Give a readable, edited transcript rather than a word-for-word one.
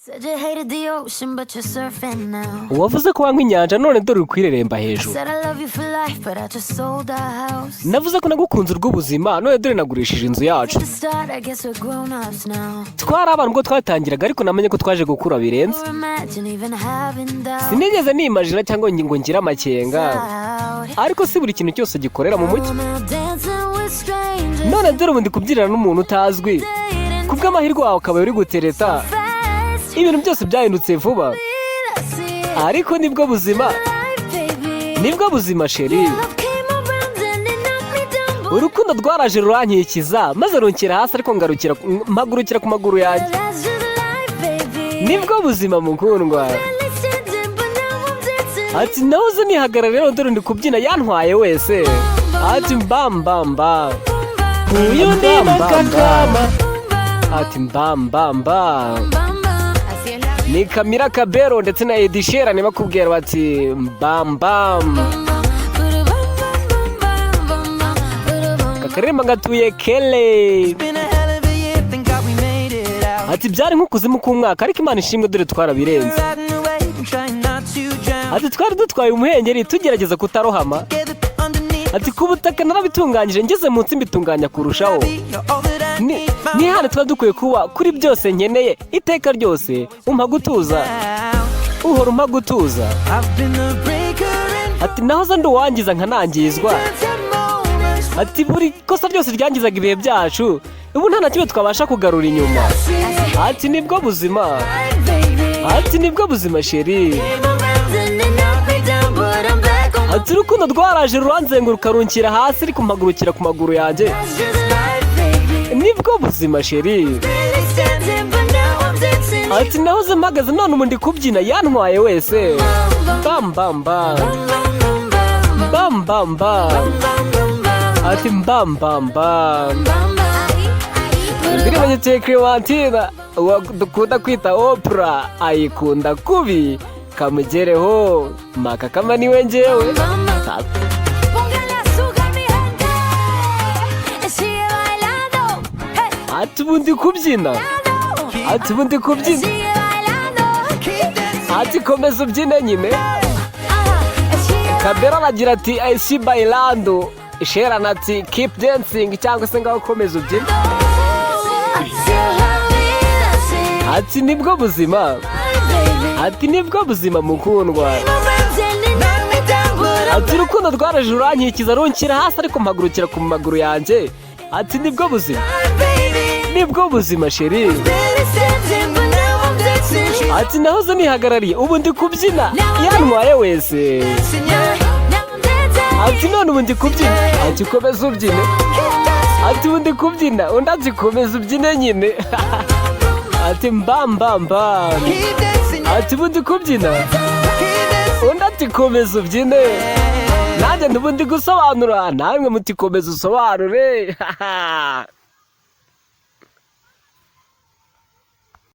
Said you hated the ocean, but you're surfing now. Wavuze ko wanywa inyanja, none dore uri kwireremba hejuru. Said I love you for life, but I just sold our house. Navuze ko nagukunze urw'ubuzima, none dore nagurishije inzu yacu. At the start, I guess we're grown ups now. Twari abana ubwo twatangiraga, ariko namenye ko twaje gukura birenze. Or imagine even having doubts. Sinigeze nimajina cyangwa ngo ngire amakenga, ariko si buri kintu cyose gikorera mu mucyo. Oh, now dancing with strangers. None dore ubu ndi kubyinana n'umuntu utazwi. Dating Ku bw'amahirwe wawe ukaba uri gutereta. fast. Ibintu byose byahindutse vuba. I see it. Ariko nibwo buzima. Life, baby. Nibwo buzima, chérie. Love came around and it knocked me down, but Urukundo rwaraje rurankikiza maze runshyira hasi, ariko ngarukira mpagurukira ku maguru yanjye. That's just life, baby. Nibwo buzima, mukundwa. Barely standing, but now I'm dancing. Ati nahoze nihagarara, rero dore ndi kubyina, yantwaye wese. Ati mbambamba Huyu ni Makakama. Ati mbambamba. Así es la Ni Camila Cabello ndetse na Ed Sheeran bakubwira bati mbambam. Kakaririmba gatuye kele. Been a hell of a year, thank God we made it out. Ati byari nk'ukuzimu k'umwaka, ariko Imana ishimwe, dore twarabirenze. Riding the wave and trying not to drown. Ati twari dutwaye umuhengeri tugerageza kutarohama. Together underneath. Ati ku butaka narabitunganyije, ngeze munsi mbitunganya kurushaho. You're all that I Ni need, my ni hano tuba dukwiye kuba kuri byose nkeneye iteka ryose. Umpa gutuza, now. uhora umpa gutuza. I've been the breaker and Ati nahoze ndi uwangiza nkanangizwa. turns moments. Ati buri kosa ryose ryangizaga ibihe byacu, ubu nta na kimwe twabasha kugarura inyuma. Ati nibwo buzima. Ati nibwo buzima, chérie. Ati urukundo rwaraje ruranzenguruka runshyira hasi, ariko mpagurukira ku maguru yanjye. Nibwo buzima, chérie. Ati nahoze mpagaze, none ubu ndi kubyina, yantwaye wese. Bam bam bam bam bam bam. Ati mbam bam bam. Indirimbo nyituye Clementine, uwo dukunda kwita Oprah ayikunda kubi. Kamugereho makakama niwe njyewe. Póngale azúcar, mi gente. Sigue bailando. Hey, Ati ubu ndi kubyina. Ati ubu ndi kubyina. sigue bailando. Keep dancing. Ati komeza ubyine nyine. Ajá, sigue. Kabera aragira ati "Ay bailando", Sheeran ati "Keep dancing", cyangwa se ngaho komeza ubyine. Así es la vida, sí. Ati nibwo buzima. Ati nibwo buzima, mukundwa. Ati urukundo rwaraje rurankikiza runshyira hasi, ariko mpagurukira ku maguru yanjye. Ati nibwo buzima, nibwo buzima, chérie. Ati nahoze nihagarariye, ubu ndi kubyina, yantwaye wese. Ati none ubu ndi kubyina. Ati komeza ubyine. Ati ubu ndi kubyina. Undi ati komeza ubyine nyine. Ati mbambamba. Keep dancing. Ati ubu ndi kubyina. Keep dancing. Undi ati komeza ubyine. Nanjye ntubu ndi gusobanura, namwe muti komeza usobanure.